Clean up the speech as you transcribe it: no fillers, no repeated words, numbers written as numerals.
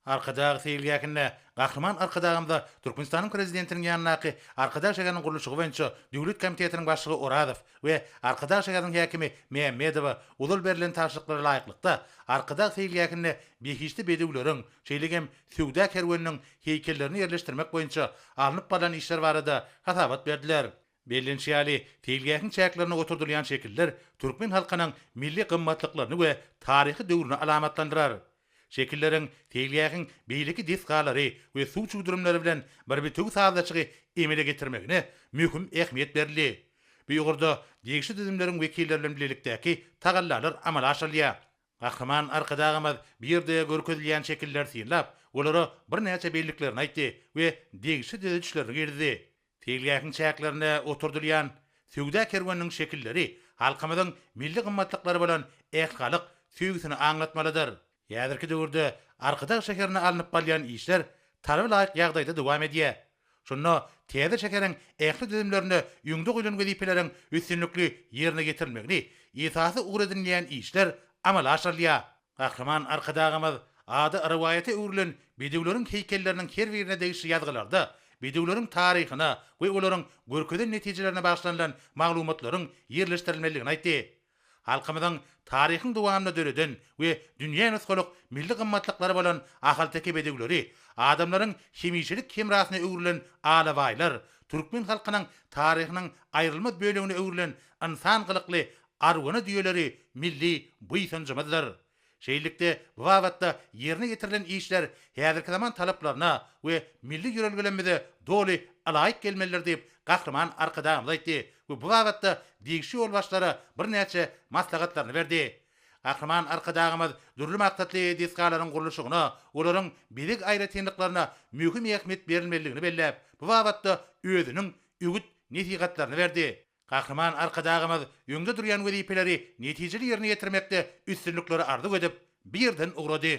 Arkadag seýilgähinde Gahryman Arkadagymyza Türkmenistanyň Prezidentiniň ýanyndaky Arkadag şäheriniň gurluşygy boýunça döwlet komitetiniň başlygy Orazow we Arkadag şäheriniň häkimi Mämmedowa ozal berlen tabşyryklara laýyklykda, Arkadag seýilgähinde behişdi bedewleriň, şeýle hem söwda kerweniniň heýkellerini ýerleşdirmek boýunça alnyp barlan işler barada hasabat berdiler. Bellenişi ýaly, seýilgähiň çäklerinde oturdylýan şekiller türkmen halkynyň milli gymmatlyklaryny we taryhy döwrüni alamatlandyrar. Şekilleriň seýilgähiň beýleki desgalary we suw çüwdürimleri bilen bir bitewi sazlaşygy emele getirmegine möhüm ähmiýet berildi. Bu ugurda degişli düzümleriň wekilleri bilen bilelikdäki tagallalar amala aşyrylýar. Gahryman Arkadagymyz bu ýerde görkezilýän şekilleri synlap, olara birnäçe belliklerini aýtdy we degişli düzedişlerini girizdi. Seýilgähiň çäklerinde oturdylýan söwda kerweniniň şekilleri halkymyzyň milli gymmatlyklary bolan ählihalk söýgüsini aňlatmalydyr. Häzirki döwürde Arkadag şäherinde alnyp barylýan işler talaba laýyk ýagdaýda dowam edýär. Şunda täze şäheriň ähli düzümlerinde öňde goýlan wezipeleriň üstünlikli ýerine ýetirilmegini esasy ugur edinilýän işler amala aşyrylýar. Gahryman Arkadagymyz ady rowaýata öwrülen bedewleriň heýkelleriniň her birine degişli ýazgylarda bedewleriň taryhyna we olaryň görkezen netijelerine bagyşlanylan maglumatlaryň ýerleşdirilmelidigini aýtdy. Halkymyzyň taryhyň dowamynda döreden we dünýä nusgalyk milli gymmatlyklary bolan ahalteke bedewleri, adamlaryň hemişelik hemrasyna öwrülen alabaýlar, türkmen halkynyň taryhynyň aýrylmaz bölegine öwrülen ynsan gylykly Arwana düýeleri milli buýsanjymyzdyr. Şeýlelikde, bu babatda ýerine ýetirilen işler häzirki zaman talaplaryna we milli ýörelgelerimize doly ylaýyk gelmelidir diýip, Gahryman Arkadagymyz aýtdy we bu babatda degişli ýolbaşçylara birnäçe maslahatlaryny berdi. Gahryman Arkadagymyz dürli maksatly desgalaryň gurluşygyna, olaryň bezeg aýratynlyklaryna möhüm ähmiýet berilmelidigini belläp, bu babatda özüniň öwüt-nesihatlaryny berdi. Gahryman Arkadagymyz öňde durýan wezipeleri netijeli ýerine ýetirmekde üstünlikleri arzuw edip, bu ýerden ugrady.